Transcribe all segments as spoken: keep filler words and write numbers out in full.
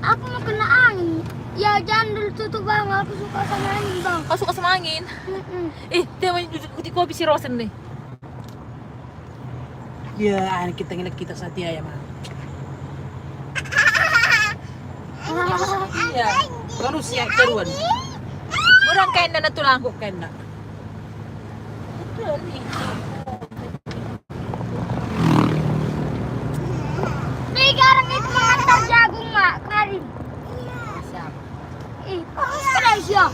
Apa mau kena angin? Ya, jangan dulu tutup, Bang. Aku suka sama angin, Bang. Kau suka sama angin? Mm-mm. Eh, dia mau duduk di kopi si Rosen nih. Ya, angin kita ngilek kita satia ya, Bang. Iya. Baru siap keruan. Kurang kain dan tulang. Kok kain nak? Itu nih. Tiga orang itu mengantar jagung, Mak, kemarin. Siapa? Ih, kok Malaysia?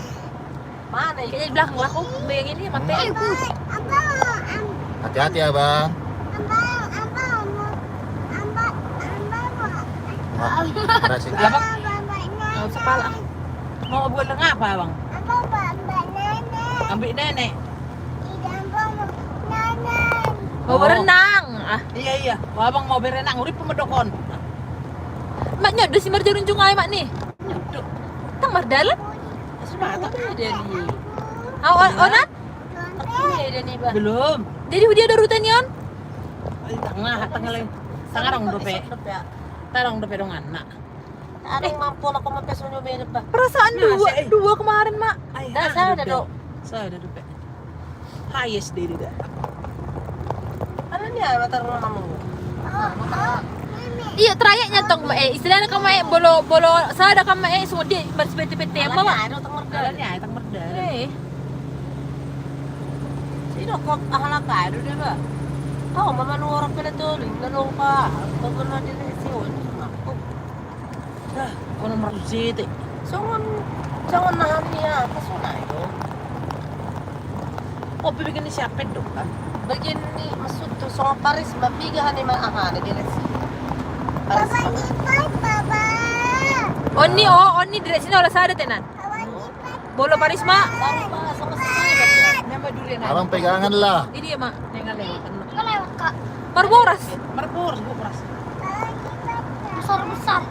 Mana ini? Kayaknya di belakang lah, kok yang ini mati. Eh, ikut. Hati-hati, Abang. Abang, abang, abang, abang. Wah, berhasil. Abang, nggak usah pala. Mau buat apa, Abang? Abang, abang, nenek. Ambil nenek. Mau berenang. Ah. Iya, iya. Wah, abang mau berenang, urip pemedokon. Mak, nyodo si marjarunjung ai, Mak, nih. Nyodo. Tang mardalan. Sudah tak ada nih. Au, on, on, ah? Belum. Jadi dia ada rute ni on? Tengah, tengah lagi. Sekarang dope. Sekarang dope dongan, Mak. Ada yang mampu lah, kau mampir sunyo beda, Pak. Perasaan dua, eh, dua kemarin, Mak. Dah, saya ada, Dok. Saya ada, Dok. Highest day, Dok. Ada ni, ada taruh nama. Iya, trayeknya tong, Mak, eh, istilahnya kamu, eh, bolo, bolo, saya ada kamu, eh, semua dia bersepete-pete, apa, Mak? Ada tong merda. Ada ni, ada tong merda. Eh. Sino kok ahalak ada deh, Pak. Kau mama nu orang kena tuh, nggak lupa. Kau pernah di sini, aku. Dah, kono marujete. Songon, songon nahan ni apa sonai do? Oh, begini siapa do kan? Begini maksud tu songon Paris, ma piga hani ma aha ni beres. Paris. Papa ni, Papa. Onni, oh, onni direct sini olah sada tenan. Papa ni. Bolo Paris, Mak. Abang pegangan lah. Ini ya, Mak. Yang lewat. Ini lewat, Kak. Marboras. Marboras, boras. Besar, besar.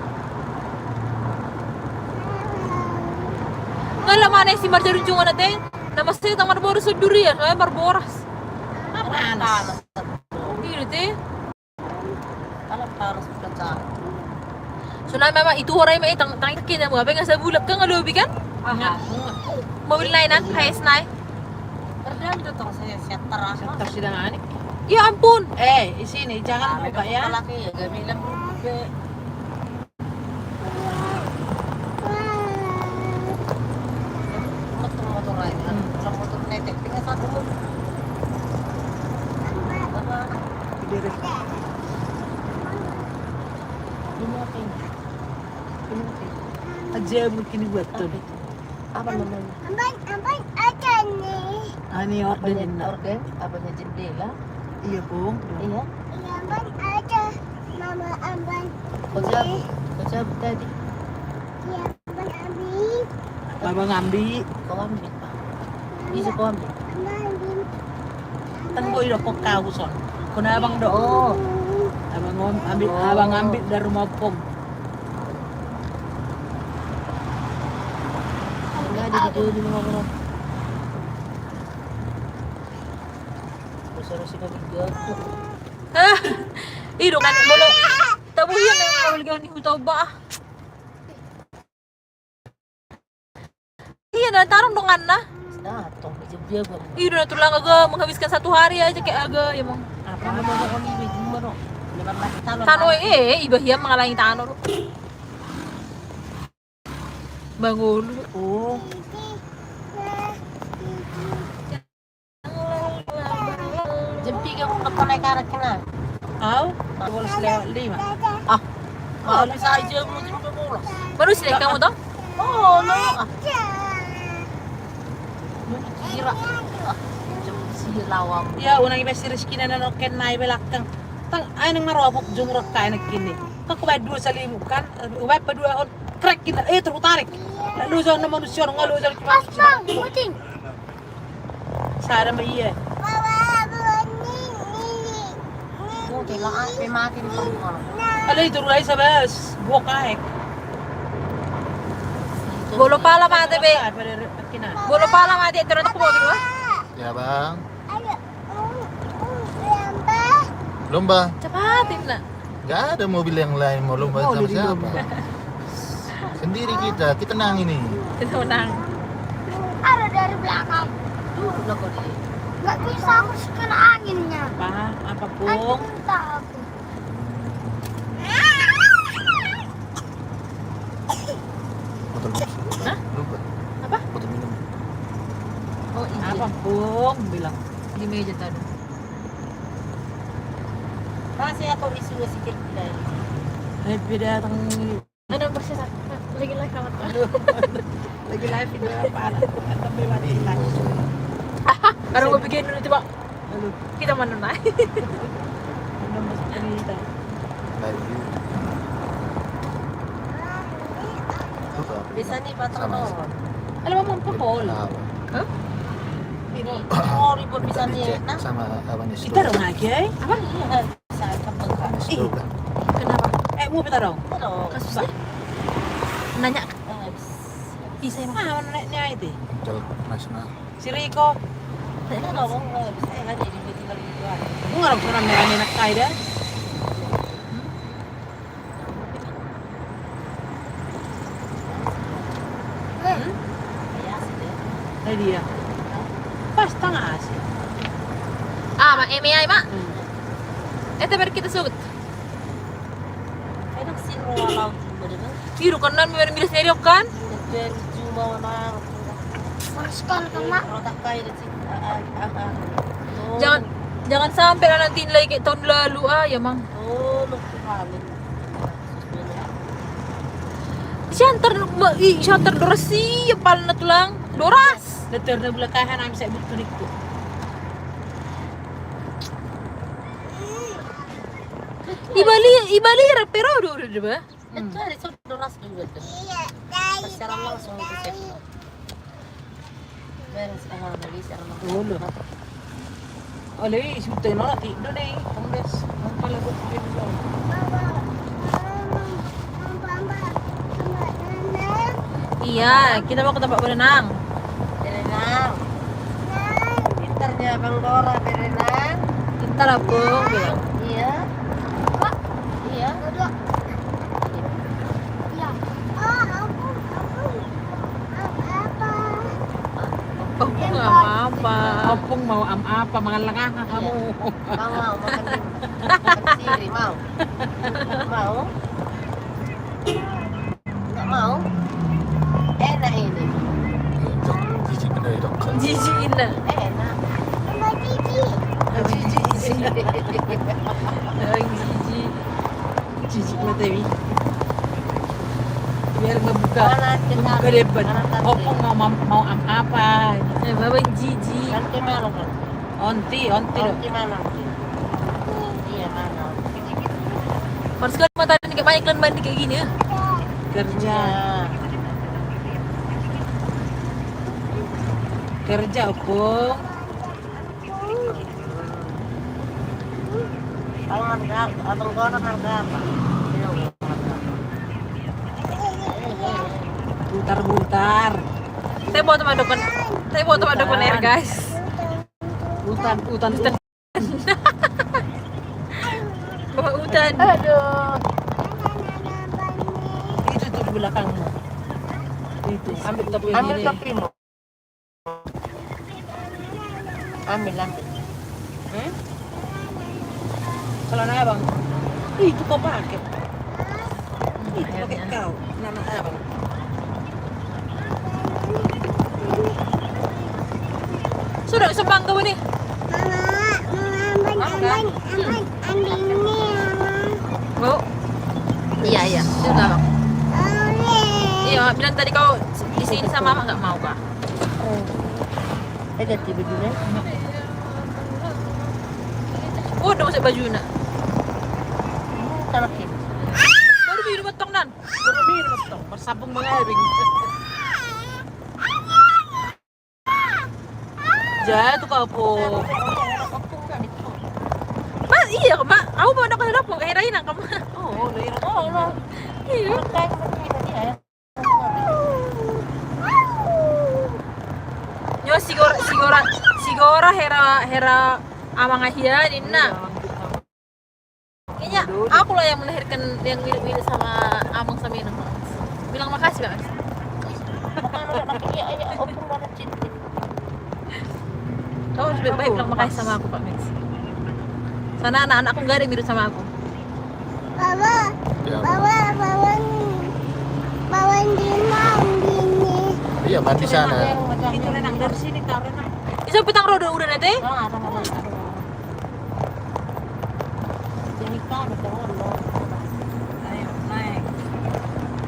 Ngala mana si marjarunjung anak teh? Nama saya tak marboras sendiri ya, saya marboras. Panas. Ini teh. Kalau panas udah cak. Sunai mama itu horai ma, eh, tang, tang, tang, kena mau apa, nggak sabulak kan, nggak lobi kan? Aha. Mobil lain, ah, H S nai. Terus dia udah tong saya setter, ah. Setter sidang ani. Ya ampun. Eh, di sini jangan buka ya. Laki ya, gak bilang be. Motor, motor lain, kan? Kalau motor netek, tinggal satu. Apa? Gede deh. Ini apa ini? Ini apa ini? Aja mungkin buat tuh. Apa namanya? Abang, abang ada nih. Ah, ini orden. Apanya, orden? Apanya jendela? Iya, Bung. Iya. Iya, abang ada. Mama, abang. Kau cabut, kau cabut tadi. Iya, abang ambil. Abang ambil. Kau ambil, Pak. Bisa kau ambil. Abang ambil. Tenggo i do pok kau son. Kona abang do. Oh. Abang om-, ambil, oh. Abang ambil dari rumah pom. Enggak ada di, di rumah pom. Besar sih kami juga. Hah? Ido kan bolo. Tabu iya memang kalau gani utau bah. Iya, na tarong donganna. Nah, tong, dia, dia, gua. Ih, udah tulang aga menghabiskan satu hari aja kayak aga, ya, Mang. Apa namanya, kau ini, gimana? Tano, eh, iba hiam mengalangi tano, lu. Bangulu. Oh. Jam tiga aku telepon naik anak kena. Au, dua belas lewat lima. Ah. Ah, bisa aja mau jam dua belas. Baru sih kamu toh? Oh, no. Ah. Kira. Ah, jam si lawang. Ya, unang iba si Rizky nana noken nai belakang. Tang, ai nang maropok jumrok kai nang kini. Kau kubai dua salimu kan, ubai pa dua on, krek kita, eh, terutarik. Lalu jauh nama manusia, nggak lu jauh cuma. Sada ma ia. Kalau itu rulai sabas, buok aek. Bolo pala mate be. Bolo pala mate, terus aku mau dulu. Ya, Bang. Lomba. Cepatin, nak. Nggak ada mobil yang lain, mau lomba sama siapa? Lomba. Sendiri kita, kita nang ini. Kita menang. Ada dari belakang. Dulu lah kau di. Nggak bisa aku, kena anginnya. Apa? Apa, Pung? Anjing entah aku. Botol minum. Hah? Lupa. Apa? Botol minum. Oh, iya. Apa, Pung? Bilang. Di meja tadi. Masih aku isu sikit, guys. Eh, beda datang. Ada bersesat. Lagi live amat. Lagi live video apa? Atau lewat live? Baru gue bikin dulu, coba. Halo. Kita mana naik? Belum masuk cerita. Live view. Bisa nih, Pak. Sama. Halo, Mama, Papa. Hah? Ini. Oh, ribut bisa nih. Nah. Sama apa nih? Kita dong lagi, eh? Apa? Iya. Ih, kenapa? Eh, mau peta dong? Kasusnya? Nanya. Bisa emang. Ah, mana naiknya itu? Hotel Nasional. Si Riko. Gue nggak pernah merah-merah kai dah. Hmm? Nah, dia. Pas tangkas. Ah, mak, eme ai, mak. Hmm. Eh, tebar kita sugut. Enak sih, roa laut juga deh, Bang. Iya, kan, memang miras nyari kan? Dari Juma, Bang. Panas kan, Mak? Rotak kai deh, Cik. Ah, ah, ah, ah. Oh. Jangan, jangan sampai lah nanti lagi kayak tahun lalu, ah, ya, Mang. Oh, lu kemarin. Siantar, ma-, i, siantar doras si, ya, palna tulang. Doras. Leter na bula kahan, ami saya butuh itu. Ibali, ibali, pero do, do, do, ba? Itu ada so doras juga tuh. Siaran langsung ke situ. Beres, ah, lagi siaran langsung. Oh, lo. Alai, sudah nolak tidur nih, kombes. Apa lagu tidur? Iya, kita mau ke tempat berenang. Berenang. Pintarnya Bang Dora berenang. Pintar apa? Iya. Iya. Opung mau am apa? Opung mau am apa? Mangan lengah kamu. Mau, mau makan, makan siri, mau. Mau? Nggak mau? Enak ini. Jijik bener, Dok. Jijik bener. Enak. Jijik. Jijik. Jijik. Jijik mata ini. Biar ngebuka, ngebuka debat. Opung mau, mau, mau am apa? Eh, Baba jijik. Onti, onti do. Onti mana? Iya, mana? Harus kan mata ini kayak banyak lan mandi kayak gini ya. Kerja. Kerja, Opung. Abang marga apa? Abang Dora marga apa? Butar-butar. Saya bawa teman depan. Saya bawa teman depan air, guys. Utan, utan, utan. Bawa utan. Aduh. Itu tuh di belakangmu. Itu, ambil topi. Ambil topimu. Ambil, ambil. Hmm? Celana abang. Itu kau pakai. Itu pakai kau. Celana abang. Sudah, sembang kau ini. Mama, mama, ambang, ambang, ambang, ambing ini, Mama. Oh. Iya, iya. Sudah, Bang. Iya, bilang tadi kau di sini sama Mama nggak mau kah? Eh, ganti bajunya. Oh, udah masuk baju nak. Baru minum metong nan. Baru minum metong. Bersambung mengabing. Jatuh kapok. Mas, iya, Mak. Aku mau nak kasih dapur, kayak Raina kamu. Oh, Raina. Oh, no. Iya. Nyo sigora, sigora, sigora hera, hera amang ahia ninna. Kayaknya aku lah yang melahirkan yang mirip-mirip sama amang sama inang. Makasih, Pak Max. Kau harus baik-baik bilang makasih sama aku, Pak Max. Sana anak-anakku nggak ada yang mirip sama aku. Bawa, bawa, bawa, bawa di mana ini? Iya, mandi sana. Itu, Renang, dari sini, Kak, Renang. Bisa petang roda udah nanti? Ah, ada, ada, ada. Ayo, naik.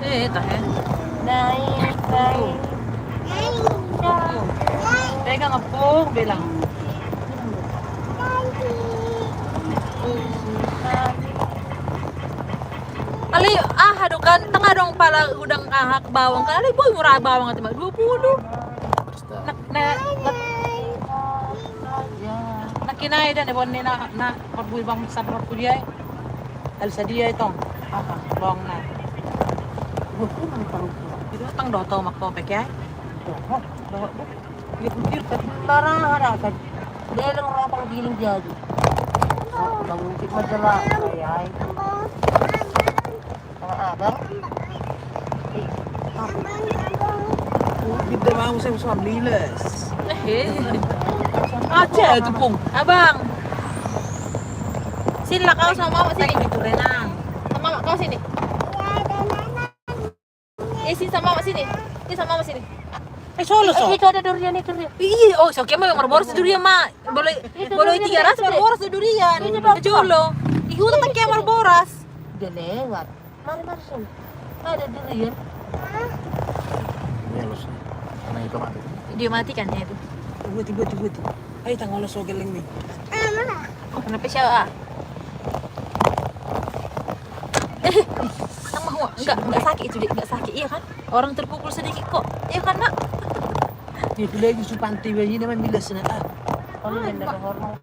Eh, tahan. Naik, naik. Pegang ngepung, bilang. Alai, aha do kan, tengah dong pala gudang aha bawang kan, alai boi murah bawang ate ma dua puluh. Nah, nah, nah, kinae da ne bon ni na, na, parbui bang sabar kuliah. Alai sadia i tong. Aha, bawang na. Dua puluh tang. Itu tang doto mak kopek ya. Dohot, dohot, dohot. Ya kudir tapi marah ada kan. Dia yang rapang giling jadi. Bang Ucik majalah ya. Abang. Bida mau sem suam liles. Aja tepung. Abang. Sini lah kau sama mama sini. Itu Renang. Sama mama kau sini. Eh, sini sama mama sini. Sini sama mama sini. Eh, solo so. Itu ada durian, itu durian. Iya, oh, so kema marboras durian ma. Boleh, boleh tiga ratus marboras durian. Itu jolo. Ihu tak kema marboras. Udah lewat. Mari, mari, sini. Ada durian. Ini halus nih. Karena itu mati. Dia mati kan ya itu. Buat, buat, buat. Ayo, tanggal lo so geleng nih. Kenapa siapa? Eh, tang mau enggak, enggak sakit itu, Dek, enggak sakit, iya kan? Orang terpukul sedikit kok, iya kan, Nak? Dia lagi supanti bayi namanya bila sana ah. Kalau yang dapat hormon.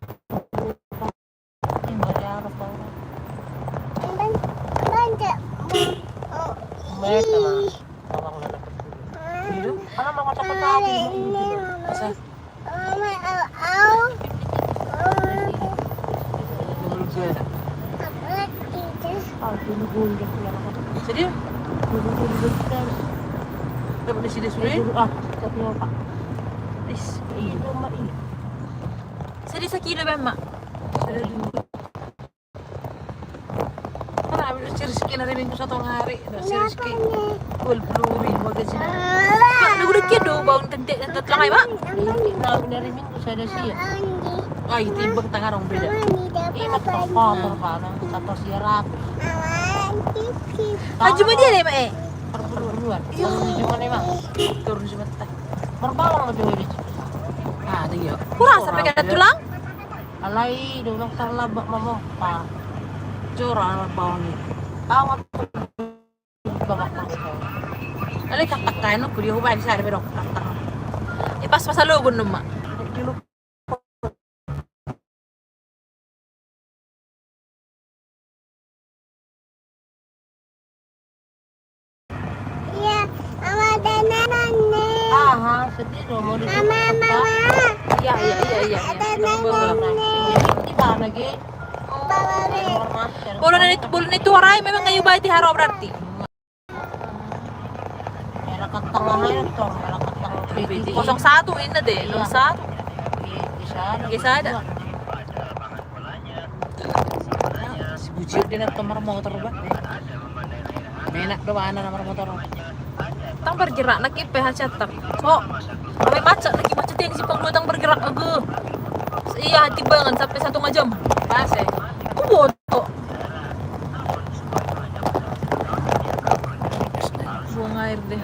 Jadi, dapat di sini sudah. Is, iya, Mak, iya. Jadi sakilo, Bang, Mak. Kan ambil si Rizky na riminggu satu hari, si Rizky. Dua puluh ribu gaji na. Mak, udah, udah kian do bau tendek dan tetelangai, Mak. Nah, na riminggu sada sia. Ah, itu imbang tangah dong beda. Iya, Mak, kotor, Mak, satu sia rapi. Aju ma dia deh, Mak, eh. Perburuan. Iya. Turun di mana, Mak? Turun di mana? Berbawang aja di. Ah, iya. Kurang sampai kada tulang. Alai, dong tarlambat mamompa. Jora anak bawang i. Awan. Babak mamompa. Alai, taktak kain aku dia hubai di sana bedok taktak. Eh, pas pasal lo gunung, Mak. Iya, Mama, ada nanan nih. Aha, sedih dong, mau di Mama, Mama. Iya, iya, iya, iya. Ada nanan nih. Di mana, Ge? Bawa, Ge. Bolon itu, bolon itu orai memang kayu baik di haro berarti. Era ketengah itu, era ketengah. Kosong satu ini deh, iya. Nomor satu. Iya, bisa ada. Bisa ada. Si Bucir dia na marmotor, Bang. Enak do bana na marmotor. Tang bergerak na ki P H C tang. So, sampai macet na ki, macet yang simpang dua tang bergerak ago. Iya, timbangan sampai satu jam. Pas, eh. Ku boto. Buang air deh.